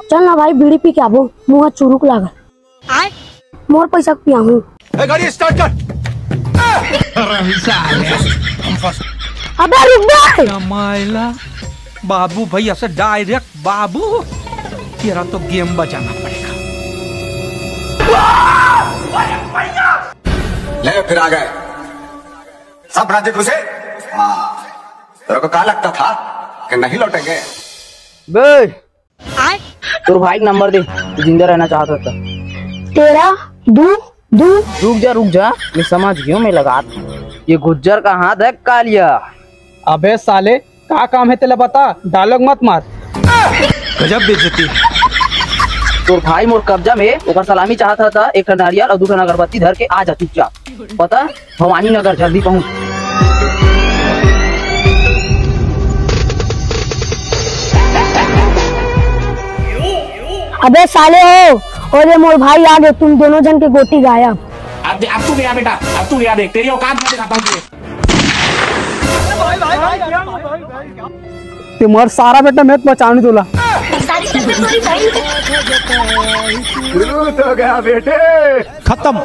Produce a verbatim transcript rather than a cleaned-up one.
चल ना भाई, बीड़ी पी के आबो, मुंह चुरुक लागल। मोर पैसा के पियाहूं। ए, गाड़ी स्टार्ट कर। अबे रुक बे। मायला बाबू भैया से डायरेक्ट बाबू, तेरा तो गेम बजाना पड़ेगा। ले फिर आ गए। सब रांची घुसे? हाँ। तेरे को क्या लगता था कि नहीं लौटेंगे? बे, तोर भाई के नंबर दे, तू जिंदा रहना चाहत हस त। तेरह दू दू। रुक जा, रुक जा, मैं समझ गयो, मैं लगात हूँ। ये गुज्जर का हाथ है कालिया। अबे साले, का काम है तेला बता, डायलॉग मत मार। गजब बेइज्जती। तोर भाई मोर कब्जा में, ओकर सलामी चाहत हस त, एक ठन नारियल और दू ठन अगरबत्ती धर के आ जा चुपचाप। पता, भवानी नगर जल्दी पहुंच। अबे साले हो, ओ रे मोर भाई आ गए, तुम दोनों जन के गोटी गायब। अब अब तू गया बेटा, अब तू गया, देख तेरी औकात मैं दिखाता हूँ तुझे। ते मर सारा बेटा, मैं तो बचाने तोला। शुरू तो गया बेटे। खत्म।